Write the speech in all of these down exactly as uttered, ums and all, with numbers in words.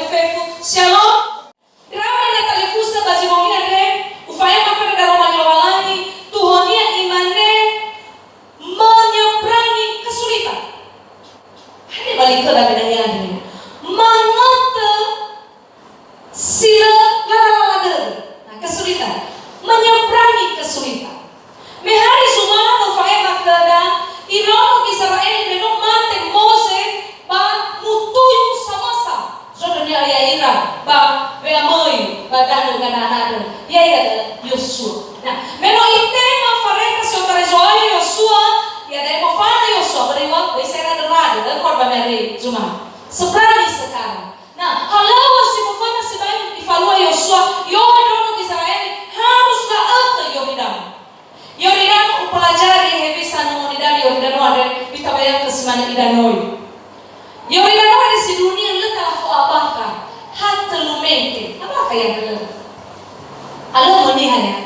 Fefu, shalom. Ndra'o na talifusö ba zi bongi andre, ufa'ema khöra daroma li Lowalangi, tuhonia imane, menyeberangi kesulitan. Hadia ba li khöda bedahia andre? Mangötö si lö lala-lala dödö. Nah, kesulitan. Menyeberangi kesulitan. Me hari Zumada ufa'ema khöda, iraono Gizera'eli me no mate Moze ba mutuyu samösa zondrönia ya'ira ba we'amöi ba danö Kanaan andrö, ya'ia da'ö Yosua. Nah, me no itema fareta si otarai Zo'aya Yosua, iada'e mofana Yosua, börö iŵa'ö, börö iserade-rade, da'ö korban hari Zumada. Seberani sekarang. Nah, halöŵö si föföna sibai ifalua Yosua, i'ohe ndraono Gizera'eli, harus la'ötö Yoridano. Yoridano, upelajari hewisa nomo nidanö Yoridano andre, utabayangkan si manö idanöi. Yoridano andre sidunia lö talafo abakha, ha tölu metre. Abakha ya dölö. Alömö niha ya.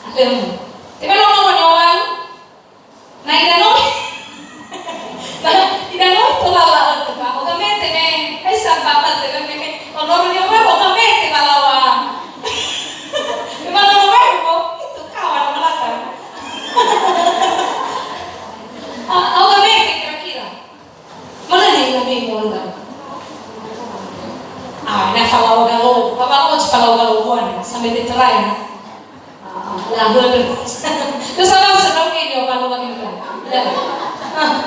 Alömö. Tebalo nomo nyolang. Na idanö, na idanö tola la'ötö, ba, oga mete me, hai sa ba, ba, se me, ono ru nyoba, oga mete ba laŵa. Ba laŵa, itu kawan, melata. Ah, oga mete kira-kira. Mana ni, Nabi, mau enggak? Ah, na falaŵa galo, ba, ba, mau falaŵa galo, buan, sampai teterai, ya. Ah, lahö. Terus ada sedang ini, apa, apa, apa.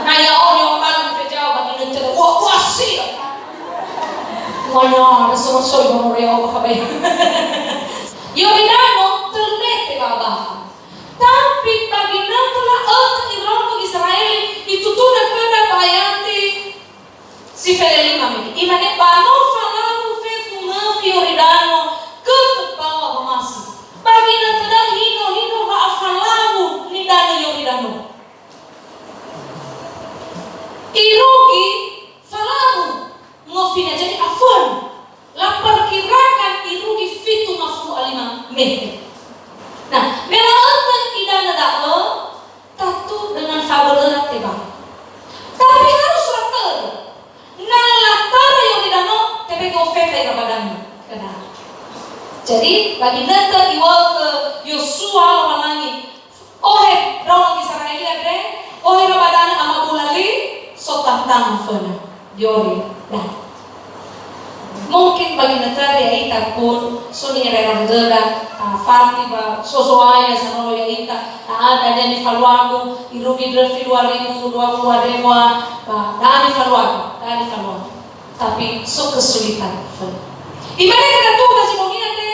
Nah, ya, oh, ya, apa, apa, jawab, apa, ini, cerita. Wah, wah, sih. Mana, ada sama-sama, mau, ya, apa, apa. Yoridano, tölu metre ba abakha. Tapi ba ginötö la'ötö iraono Gizera'eli, itutuna khöda ba ayati si felelima mege. Imane, ba no falaŵu fefu ngöfi Yoridano, götö mbaŵa wamasi. Ba ginötö da'ö hino-hino wa'afalaŵu nidanö Yoridano. Irugi falaŵu ngöfinia, jadi afönu. Laperkirakan irugi fitu ngafulu a lima metre. Nah, me la'ötö idanö da'ö, tatu dengan fabölöra tebai. Tapi harus latörö. Na lö latörö Yoridano, tebe gofeta ira ba danö. Kena. Jadi, ba ginötö iŵa'ö Yosua Lowalangi, "Ohe ndraono Gizera'eli andre, ohe ira ba danö amabula li, so tantangan föna." Yori, dah. Mungkin ba ginötö ya'ita pun, so ni'era'era dödöda, ah, fati ba so Zo'aya sanolo ya'ita, ah, da'a nifaluagu, irugi ndröfi dua ribu dua puluh dua, ba, da'a nifaluagu, da'a nifaluagu. Tapi so kesulitan. Imane khöda tua ba zi bongi andre,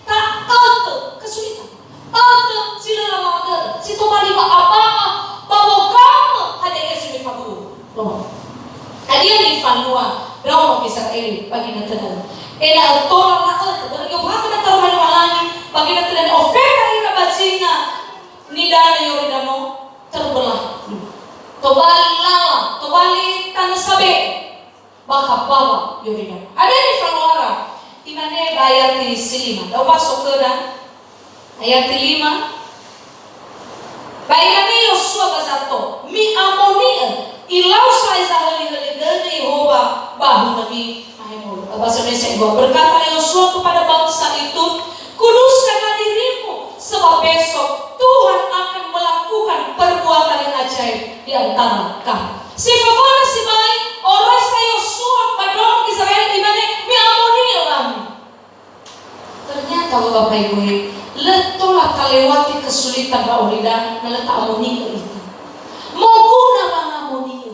ta'ötö kesulitan. Ötö si lö lala dödö, si tobali ba abakha, ba wogamö hadia ia si me fabu'u. Loh. Hadia nifalua ndraono Gizera'eli ba ginötö da'ö? Ena'ö tola la'ötö, börö i'ombakhö na taroha Lowalangi, ba ginötö da'ö ofeta ira ba zinga nidanö Yoridano terbelah. Tobali lala, tobali tanö sabe'e. Bakha mbaŵa Yoridano. Hadia nifaluara? Imane ba ayati si lima. Da'ö ba so khöda. Ayati lima. Ba imane Yosua ba zato, "Mi'amoni'ö, ilau sa'ae zahöli-höli dödö Yehowa ba hunömi mahemolu." Ba bahasa Indonesia iŵa'ö, berkata Yosua kepada bangsa itu, "Kuduskanlah dirimu, sebab besok Tuhan akan melakukan perbuatan yang ajaib di antara kamu." Si föföna sibai, oroisa Yosua ba ndraono Gizera'eli, imane, "Mi'amoni'ö ami." Ternyata, Bapak Ibu, lö tola talewati kesulitan ba Yoridano, na lö ta'amoni'ö ita. Moguna wangamoni'ö.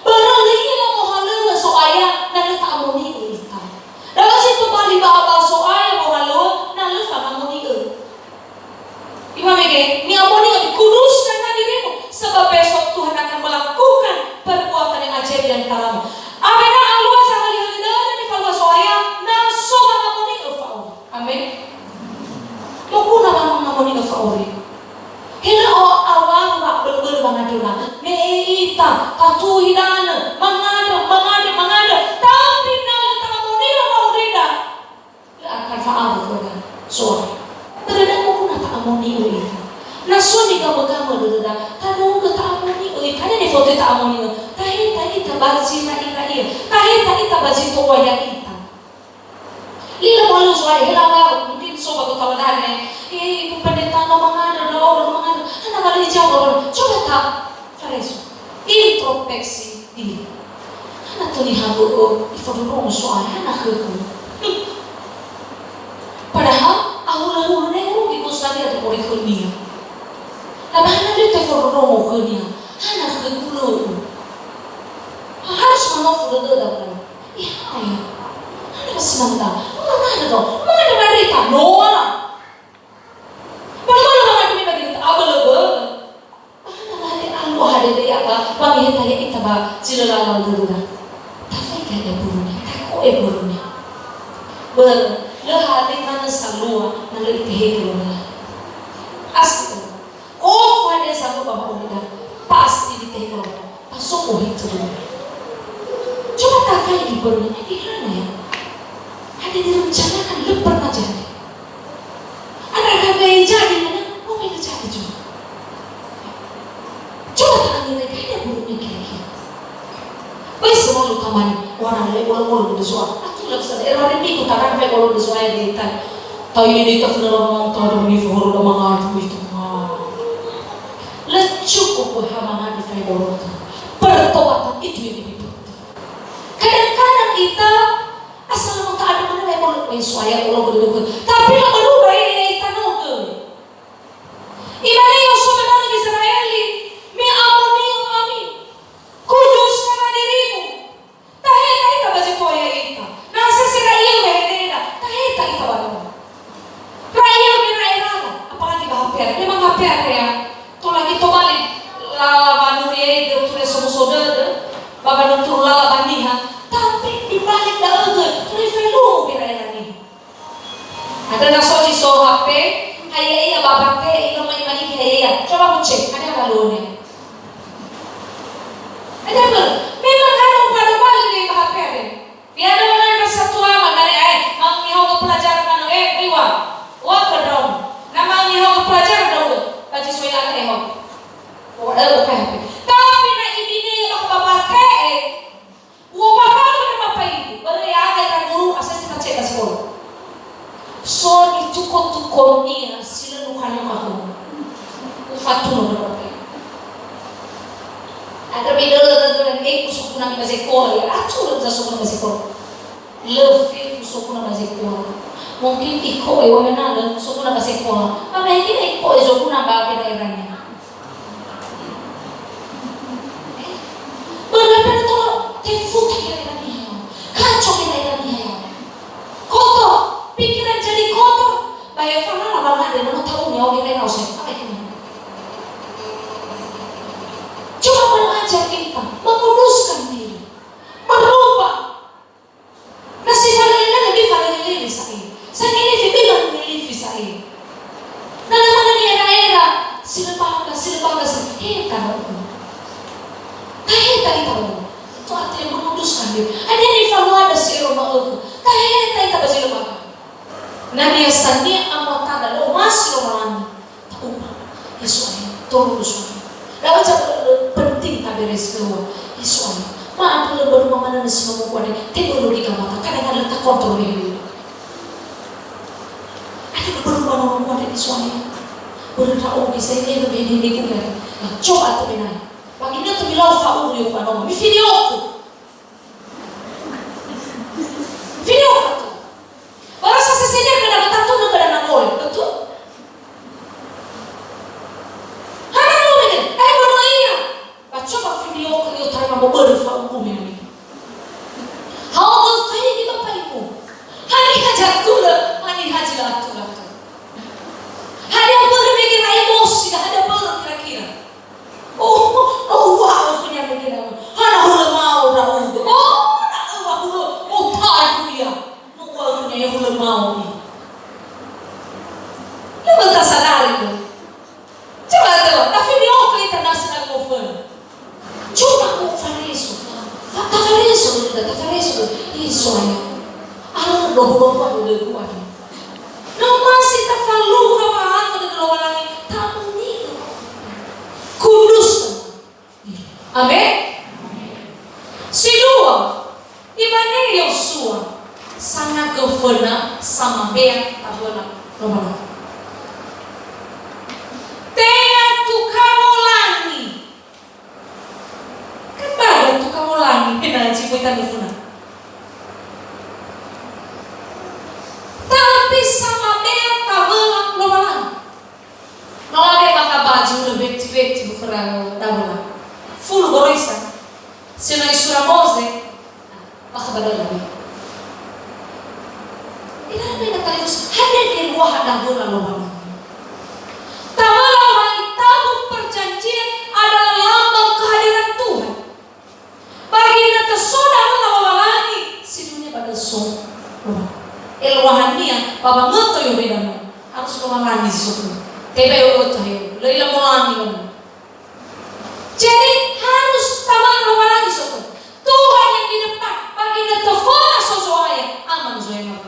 Börö lö i'ila mohalöŵö Zo'aya, na lö ta'amoni'ö ita. Da'ö si tobali ba abakha Zo'aya mohalöŵö, na lö fangamoni'ö. Imane mege, "Mi'amoni'ö, kuduskanlah dirimu, sebab besok Tuhan akan melakukan perbuatan yang ajaib di antaramu." Awena alua sahöli-höli dödö nifalua Zo'aya, na so wangamoni'ö fa'ori. Amen. Moguna wangamoni'ö fa'ori. He lö aŵa-, awa'ö wa'abölö-bölö wangandröda. Me ita, tatuhi danö, mangandrö, mangandrö, mangandrö. Tapi na lö ta'amoni'ö fa'orida, lö akan fa'awö khöda Zo'aya. Börö da'ö moguna ta'amoni'ö ita. Na so nigamö-gamö dödöda, tanö ta'amoni'ö ita. Hadia nifotöi ta'amoni'ö? Taheta ita ba zi ra'i-ra'i'ö. Taheta ita ba zi to'oya ita. Lila molu soal hela baru, mungkin sobat kota wadahne. Eh, Ibu Pendeta, no mangandrö, no oro, no mangandrö. Hana kali jawab, coba ta fareso. Introspeksi diri. Hana töni habu'u, ifodoromu soal, hana khögu. Padahal, ahula-hula ne urugi Australia di mori khönia. Na ba hana lö tefodoromu khönia, hana khögu lö'u. Harus manofu dödöda, bukan? Ihaya. Hana ba sinau da. Mangandrö do. Mangandrö marita. Noa. Bala-bala mangandrö bagi ta abölö-bölö. Ba hana ba hade alu hade de ya ba, ba ngeheta ya ita ba, zi lö lalau dödöda. Tafaigi ya buruni. Tako'e buruni. Bölö, lö hade manö salua, na lö itehegö Lowalangi. Asli. Ofo hadia sambua ba wa'aurida, pasti ditehegö Lowalangi. Pasoko hitu dulu. Coba tafaigi börönia, eh, hana ya? Ada direncanakan, lö pernah jadi. Ada kata yang jadi, mana? Oh, ini jadi juga. Coba ta'angerega, hadia börönia kira-kira. Böi selalu tamani, orang lain, orang-orang berdoa. Atulö sa daerah hari Minggu, tadang baik orang berdoa ya, di tan. Tahu ini, di tan, orang-orang tahu, ada minggu, orang udah mengadu itu. Wah. Lö cukup wahama nadi fai boloto. Pertobatan itu yang dibutuhkan. Kadang-kadang ita asal mau tak ada mana lagi boloto, eh, soal ya Allah berdoa. Tapi lah berubah ini ita noge. Imane Yosua ba ndra'ugö Gizera'eli, "Mi'amoni'ö ami, kuduskanlah dirimu." Taheta ita ba zi toa ya'ita. Na sese ra'iö wehededa, taheta ita ba nomo. Ra'iö gera'erada, apalagi ba H P ada. Memang H P ada ya. Tola lagi tobali lala wanuri ede, ture somuso dödö, ba wanuturu lala ba niha. Tapi dibalik da'ö gö, ture felu'u gera'era niha. Andrö na so zi so H P, ha ya'ia ba bate, ino mai ma'igi ha ya'ia. Coba mu cek, hadia laluonia. Hadia börö. Memang ada umpado bali deh ba H P ada. Biada mana ada satu lama, nare ae, mangi haogö pelajaran mano, eh, iwa. Wa ke daun. Na mangi haogö pelajaran daun, ba zi so ya'ia, eh, ho. Oh, ada H P. Tapi na ibini ba bate, eh. U'ombakha'ö khö ndra bapa ibu, börö ya'aga ira guru, asese ma'ceka sekola. So nituko-tukonia si lö nukha-nukha khöu. Ufatunö ndra bapa ibu. Andrö bedölö dödöra, eh, usukuna mi ba sekola, ya, atulö za sukuna ba sekola. Lö fefu sukuna ba sekola. Mungkin iko'e wamenalö sukuna ba sekola. Ba mehegina iko'e sukuna ba gera'erania. Börö pernah tolo tefuta gera'era niha ya'o. Kaco gera'era niha ya'o. Kotor, pikiran jadi kotor. Ba ya falala ba ngade, na no ta'unö ya'o gera'era ose. Apa itu? Coba belajar kita, menguduskan diri, merubah. Na si falelelele, mi falelelele sa'ae. Sangelefe, mi mangelefe sa'ae. Na lö manö ni'era'era, si lö bangga, si lö bangga, si heta ndra'ugö. Taheta ita ba nomo. Itu artinya menguduskan diri. Hadia nifaluada si ero ma'ökhö? Taheta ita ba zi lö bangga. Na niasania amatada, lö omasi Lowalangi. Ta'upa. Yesu ahe, tolong Yesu ahe. Lawat sa penting taberes keluar. Yesu ahe. Ma ada lö baru mama nana si mama kuade, te baru di kamata. Kadang-kadang tak kontrol ini. Ada lö baru mama kuade Yesu ahe. Baru tak oke saya dia lebih ini ini kuade. Nah, coba tuh benar. Bagi dia tuh bilang faul yuk mama. Mi video aku. Video aku. Barasa sesenya kena betatuna kena nakoi, betul? Hana no mege, eh, bono ia. Ba coba video ke iyo tarima mo börö fa uku mene. Hao faigi bapa ibu. Hani haja tula, hani haji la tula. Hadia börö mege na emosi, hadia börö kira-kira. Oh, oh, wa'ö khönia mege na. Hana hulö mao ndra'ugö. Oh, na hulö, oh, tadulia. No wa'ö khönia hulö mao ni. Lö tasadari, lö. Coba, coba, tafidi'ö khö ita nasi na goföna. Coba mo fareso. Fa-, tafareso, tafareso. Iso ya. Alo, dobo-dobo, dobo-dobo. No masi tafaluha wa'ato dödö Lowalangi, ta'unigö. Kudus. Amen. Si dua, imane Yosua, Sanagöföna samabea tawöla Lowalangi. Tenga tuka wolangi. Kan bada tuka wolangi, na zi möi tanö funa. Tapi samabea tawöla Lowalangi. No labe bakha baju le weti-weti buku rago dawa la. Fulu goroisa. Sena isura Moze. Bakha badala. Ira me na talifus, hadir di luah dawa la Lowalangi. Tawöla Lowalangi, tabung perjanjian adalah lambang kehadiran Tuhan. Ba ginötö so da'ö Lowalangi, si dunia ba da'ö so Lowalangi. Eluahania ba wangötö Yoridano, harus Lowalangi si so khömi. Tebai ö'ötö he, lö ila molangi ba da'ö. Jadi, harus tawöla Lowalangi so khömi. Tuhan yang di depan, ba ginötö föna so Zo'aya, aman Zo'aya.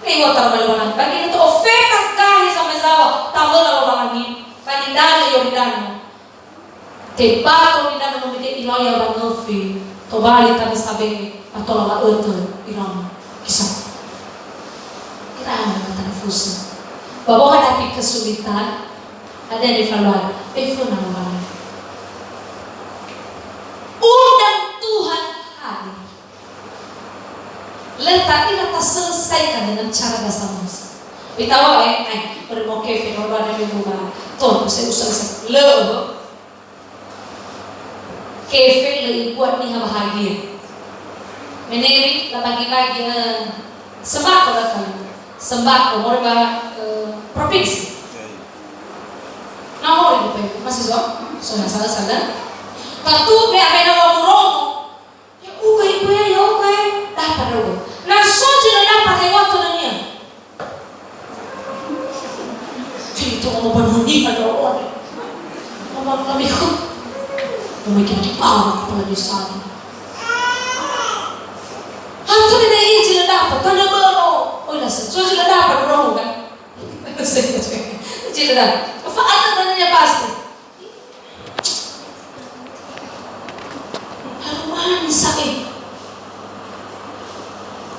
Lewat tawöla Lowalangi. Ba ginötö ofeta gahe zamezaw̃a, tawöla Lowalangi. Ba nidanö Yoridano. Tebato nidanö no mege ilau ya wangöfi, tobali tanö sabe'e, ba tola la'ötö iramu. Kisah. Iramu tanö fusa. Ba menghadapi kesulitan, ada yang dievaluasi, beföna Lowalangi. Undang Tuhan hadir. Lö ta'ila taselesaikan dengan cara bahasa Musa. Bitawa, eh, eh, bermoke fenola dan juga. Tuh, saya usah, usah. Lö. Kefe lö ibuat niha bahagia. Meneri labagi-bagi, eh, sembako datang. Sembako, moroi ba, eh, provinsi. Nah, moroi bu pe, masih so, so na salah-salah. Tatu be amena wa murongo. Ya uga ibu ya, ya uga ya. Dapat dulu. Nah, so je dapat ya waktu dunia. Jadi, itu ngomong penuh nih, ada orang. Ngomong kami, huh. Ngomong gini, "Wah, kepala desa." Hantu ini, ini jila dapat, tanya belum. Oh, iya, so jila dapat, orang kan? Jila dapat. Apa ada tanya pasti? Haru manis sa'e.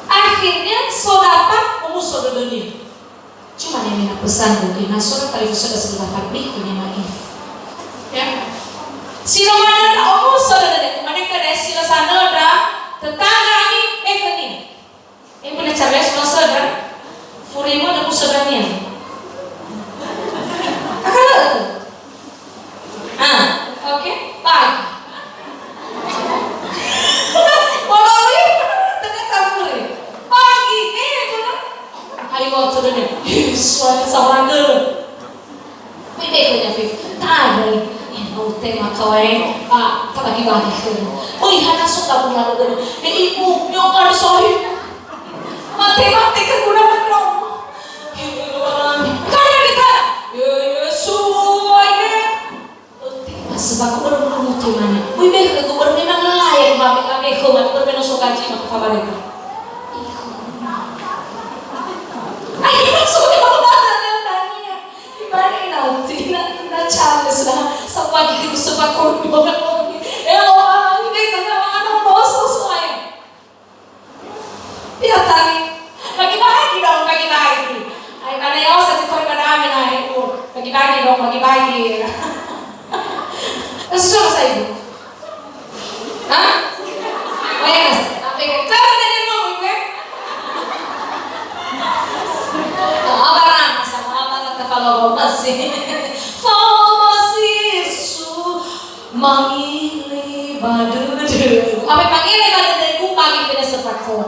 Akhirnya, so dapat omuso dödönia. Cuma yang mina pesan mungkin, nah, so na talifusöda sö dapat bikin ya, maif. Ya. Si no manö omuso dödönia, mane kada si no sanöda, tetangga ami, eh, kenia. Eh, pernah cari ya, sama saudara? Furimo dan saudara nian. Akal itu. Ah, oke, pagi. Walau ini ternyata furi. Pagi, eh, benar. Ayo, saudara nian. Ih, suara sama dulu. Oi, bege khönia fefu. Tarai. Eh, no tema kawae. Ah, tabagi-bagi khönia. Oi, hana so tabula dödö. Eh, ibu, nyokan sohi. Mate-mate ke guna mano. Eh, karena kita. Ya, ya, semua ini. Tema sebab aku baru mau tema ni. Oi, bege ke gubernur memang layak, mate-mate khönia, gubernur so gaji, maka kabar itu. Ayo, maksudnya, apa kata dia tanya? Ibare na, na, na challenge na, sapagi ke sebab kondo na kondo. Eh, oh, ini kan nama anak bos, bos lain. Dia tadi, bagi-bagi dong, bagi-bagi. Ai, mana ya, saya tuh pada ame na, eh, oh, bagi-bagi dong, bagi-bagi. Langsung sama saya, Ibu. Hah? Oh, ya, Mas. Tapi, coba tanya mau, Ibu, ya? Oh, apa, Ran? Sama apa, kata kalau mau masih. Kalau masih su-, mangili badudui. Apa mangili badudui? Ku mangili pada sepatu.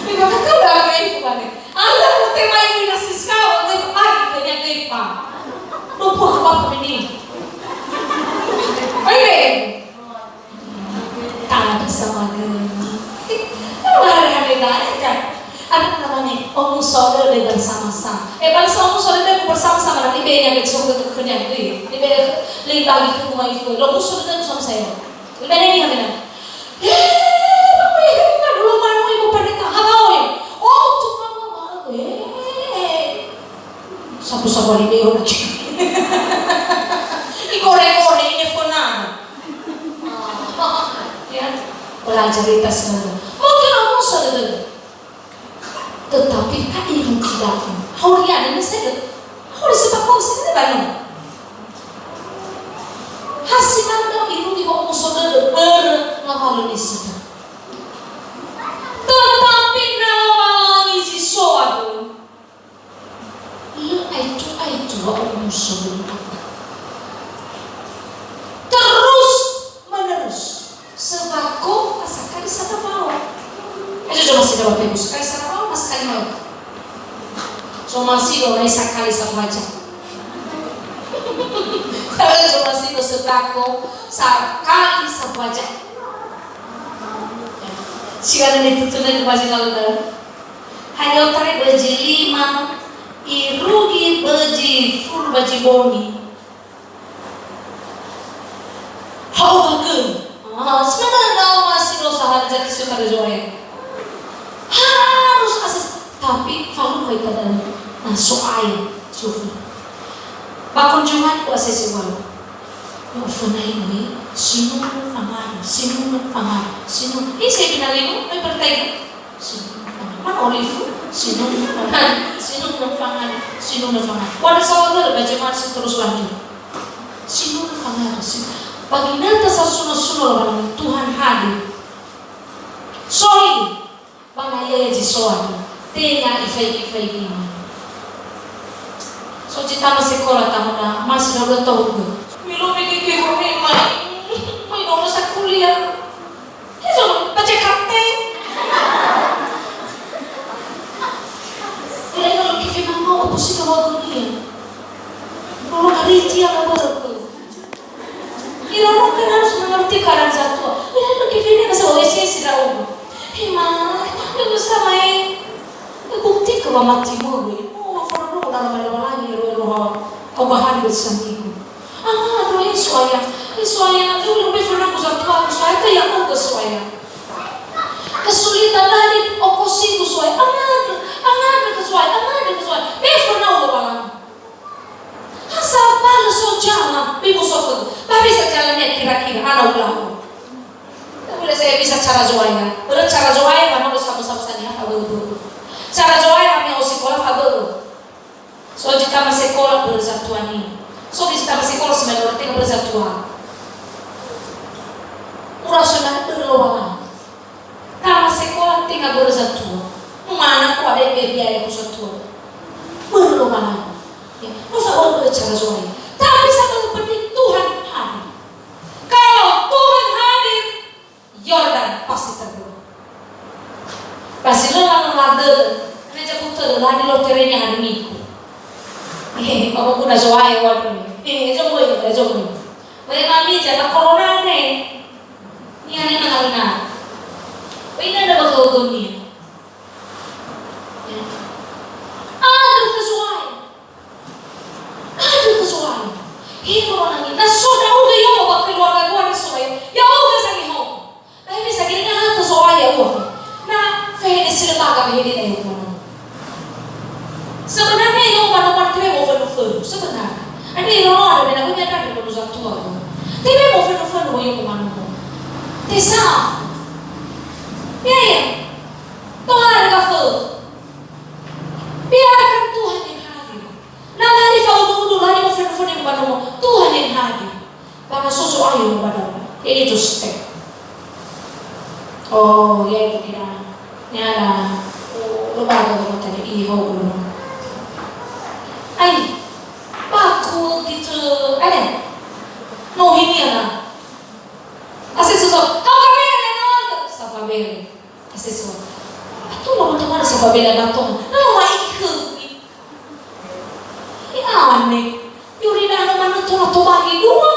Ibu, kakak udah apa, Ibu, balik? Ala mo tema ini na si skao, ngai pagi khönia, ngai pa. No pua ke bapa mini. Oi, be. Tadi sama dengan. Luar biasa, kan? Ada namanya omuso dödö bersama-sama. Eh, bangsa omuso dödö bersama-sama, nanti benya ke suruh ke khönia, gitu. Di benya, lebih bagi ke rumah itu. Lo muso dödö bersama saya. Lebih ada ini, yang mana? Eh, Bapak Ibu, kan dulu manu Ibu Pendeta, halo, ya? Oh, tuh, Mama, malu, eh. Sabu-sabu ini, oh, igore-gore ini, fona. Ah, Raja reta semua. Mungkin omuso dödö. Tetapi ha irugi da'ö. Haoria ne mesele. Haoria sebab kau mesele ba no. Ha si manö da'ö irugi ba omuso dödö börö ngawalö nisida. Tetapi na Lowalangi zi so andrö, lö aetu-aetu wa'omuso dödö. Terus menerus. Sebako sakali satu tahun. Ayo coba sih dapat ibu sekali satu tahun, mas sekali mau. Coba sih kalau naik sakali satu aja. Kalau coba sih sebako sakali satu aja. Siwana nitutunan ke masih kalau tahu. Hanya otarai bözi lima, irugi bözi fulu bözi bongi. Ha'oga göi. Ah, sebenarnya masih dosa harus jadi suka ada Zoe. Harus ases, tapi falu koi pada na So'aya, Sofi. Ba kunjunganku asese ualu. Ba ufanai ue, sinunö fangadu, sinunö fangadu, sinunö. Ih, saya kenal ibu, oi bertanya. Sinunö fangadu. Mana Olive? Sinunö fangadu, sinunö fangadu, sinunö fangadu. Wadah sawah dulu, baca masih terus lanjut. Sinunö fangadu, sin-, ba ginöta sasuno-suno Lowalangi, Tuhan hadir. Soi, ba na ia zi so andrö, tenga ifaigi-faigi. So zi tama sekola tahun na, masih dua belas tahun ke. Belum mikir-mikir, mai, mai, mai, nggak usah kuliah. Hezo, baca kate. Ira ira lo kife mama, opo si kawa dunia. Lolo kariti ala baraku. Ira lo kan harus mengerti keadaan satu. Ira lo kife ini masa O S S ira opo. Hei ma, ini sama eh. Bukti ke mama timur ni. Oh, fana lo na mama lagi ero ero ha. Kau bahan bersamiku. Angandrö, he So'aya, he So'aya, lö, lö, be fana ku zatua ku So'aya, ta ya'ugö So'aya. Kesulitan lari okosigu So'aya, angandrö, angandrö ke So'aya, angandrö ke So'aya, be fana u Lowalangi. Ha sabar lö so jalan, be musofu. Ba bisa jalannya kira-kira, ana ulangi. Udah saya bisa cara So'aya. Börö cara So'aya, mana udah sama-sama sani ha, fa börö. Cara So'aya, mana osikola, fa börö. So zi tama sekola börö zatua ni. So zi tama sekola sebenarnya tenga börö zatua. Ura so na börö Lowalangi. Tama sekola tenga börö zatua. Mana ko ada yang biaya ko zatua. Börö Lowalangi. Ya, masa orang börö cara So'aya. Tapi satu penting Tuhan hadir. Kalau Tuhan hadir, Yordan pasti terbelah. Pasti lö lalu ladö, hanya jago tödö lagi lo terenya hari Minggu. Eh, apa guna Zo'aya waduh. Eh, jogo ya, jogo. Wei mami jaga corona ne. Ni ane na na. Wei na ada bakal dunia. Aduh, ke Zo'aya. Aduh, ke Zo'aya. He, Lowalangi, na so ndra'ugö ya'o ba keluarga gua na So'aya. Ya'ugö sangihogo. Na hebe sagiri na ke Zo'aya ua. Na fehede si lembaga fehede na ya'o mana. Sebenarnya ya'o mana partai mau fenu-fenu. Sebenarnya. Ada yang loa ada bena punya ada di Indonesia tua tu. Tapi mau fenu-fenu ya'o mana. Tesa. Ya, ya. Toha ada kafe. Biarkan Tuhan yang hadir. Na lari fa'udu-udu, lari mofönu-fönu ba nomo, Tuhan yang hadir. Ba na so Zo'aya ba nomo. Yaitu step. Oh, yaitu kita. Nyala. Oh, lo ba nomo tadi. Ih, ho, lo. Ai. Ba ku gitu. Ada. No, ini ya. Asal susah. Kau kami ada nonton. Sapa beri? Asesua. Ato lo mato mana saba bela bato. Na lo ma'ikhö. He ane. Yuri na lo mana tola tobagi dua.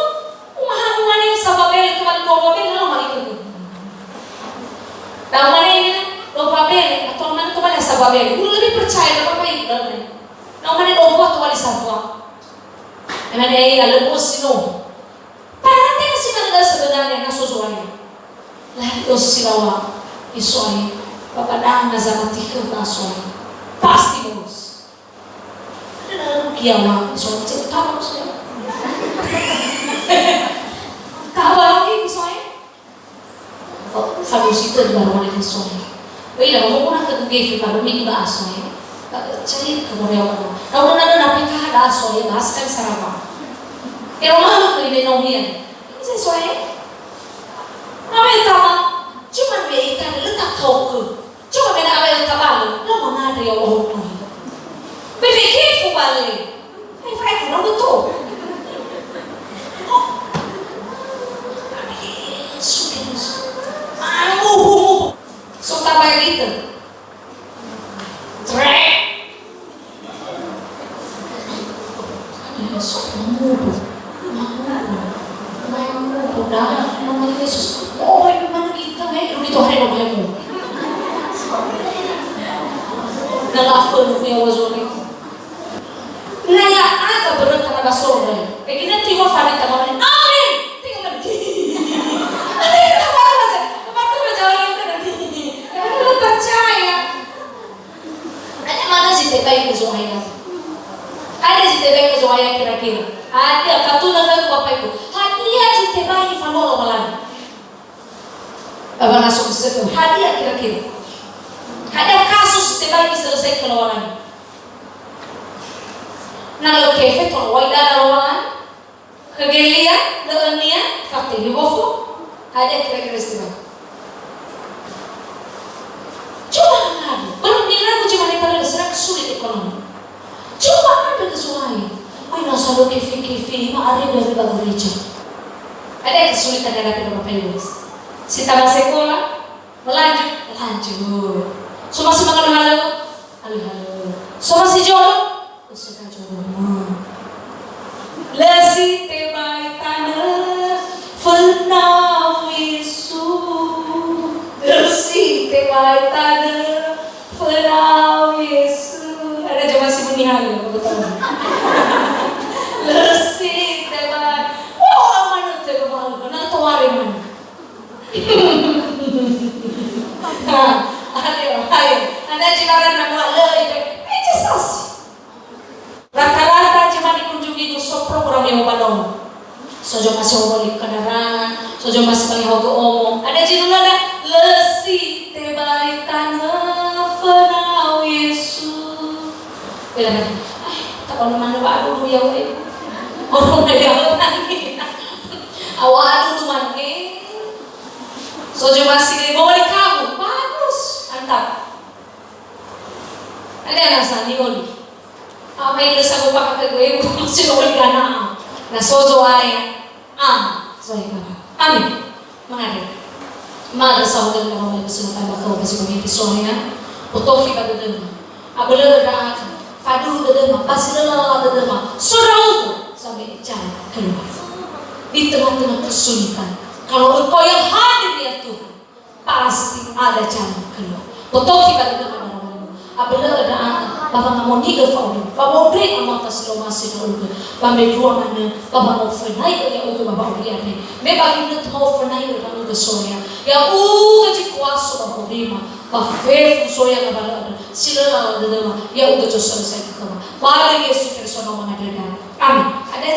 Umaha mane saba bela tobagi dua bela lo ma'ikhö. Na mane ini dua bela atau mana tobagi saba bela. Guru lebih percaya daripada ibu dan lain. Na mane dua buah tobagi saba. Emang ya, ya, lebih sino. Perhatian si manö sebenarnya na so Zo'aya. Lari o silawa, i So'aya. Bapak danga zamati khöu ba So'aya. Pasti lulus. Ada na rugi ya, Mak. So'aya cek utama, So'aya. Tahu lagi, So'aya. Oh, satu Sitö di barua Niso. Oi, la mau na ke gefe ba domi ba aso ya. Ba cari ke mau ya ba. Kau na na pe ka da aso ya, bahas kan saraba. Ero malu ke ine no hian. Ise so ya. Ame tama. Cuma me ita le tak kau ke. Coba bena awai tabalö, lo mangandrö ya Allah Tuhan. Bebe kefu bale. Ai fai ku nau betul. Oh. Yesus Kristus. Amu, bu, bu. So tabai gitu. Trek. Yesus, mamudu. Mamudu. Mamudu. Dah, nama Yesus. Oh, ini mana kita, eh? Lu itu hari lo hemu. Na lafö ya wazoni. Na ya aga beröta na basore. Begini tiwa fani tamane. Amin. Tinggal lagi. Ada yang tak apa saja. Apa tuh berjalan itu nanti. Karena lu percaya. Ada mana si tebai ke Zohaya? Ada si tebai ke Zohaya kira-kira? Ada, fatunö khögu Bapak Ibu. Hadia si tebai falua Lowalangi? Baba na so beseku. Hadia kira-kira? Hadia kasus si tebai selesai ke Lowalangi? Na lö kefe tolo'ö dada Lowalangi? Khö Gelia, lö'önia, fatenge wofo. Hadia kira-kira istilah? Coba ngadu, baru mirabu cuma kita ada sedang sulit ekonomi. Coba ada kesuai. Wih, nasa lo kefe-kefe, ma ada dari ba gereja. Ada kesulitan yang ada pada Bapak Ibu. Si tamat sekolah, melanjut, lanjut. Semua semangat halo, halo, halo. Semua si jodoh, Lö si tebai tanö fönau Yesu. Lö si tebai tanö fönau Yesu. Ada jemaah si muni halo, betul. Lö si tebai. Oh, amanah tebai. Nah, toare mana? Ha, ayo, ayo. Ada jemaah nama lö, eh, Jesus. Rata-rata cuma dikunjungi so program yang obalong. So joma si omo li kendaraan, so joma si bangi haogo omo. Ada jinunana, lö si tebai tanö fönau Yesu. Bilang, eh, tak perlu mana ba dulu ya, weh. Orang yang lagi. Awal dulu mana, eh. So joma si mau di kamu, bagus, mantap. Ada yang rasa ni oli. Apa yang bisa aku pakai ke gue, gue masih oli gana. Na so Zo'aya. Am, Zo'aya. Amin. Mangandrö. Ma'ökhö saohagölö na wamae'ö ba Zo'aya. Botohi ba dödöma. Abölö ndra'aga. Faduhu dödöma. Ba si lö lala dödöma. So ndra'ugö. Sampai jalan keluar. Di tengah-tengah kesulitan. Kalau Engkau yang hadir, ya Tuhan. Pasti ada jalan keluar. Botohi ba dödöma, darama. Abölö ndra'aga, ba wangamoni'ö fa'auri, ba wa'ondre amata si lö omasi ndra'ugö, ba mendrua manö, ba wangofönai'ö ya'ugö ba wa'auri andre. Me ba ginõtö mofönai'ö ndra'ugö Zo'aya. Ya'ugö zi kuaso ba wa'aurima, ba fefu Zo'aya ngawalö andrö, si lö lala dödöma, ya'ugö zo'aya sa'ae khöma. Ba li Yesu Keriso no mangandrö. Amin. Ada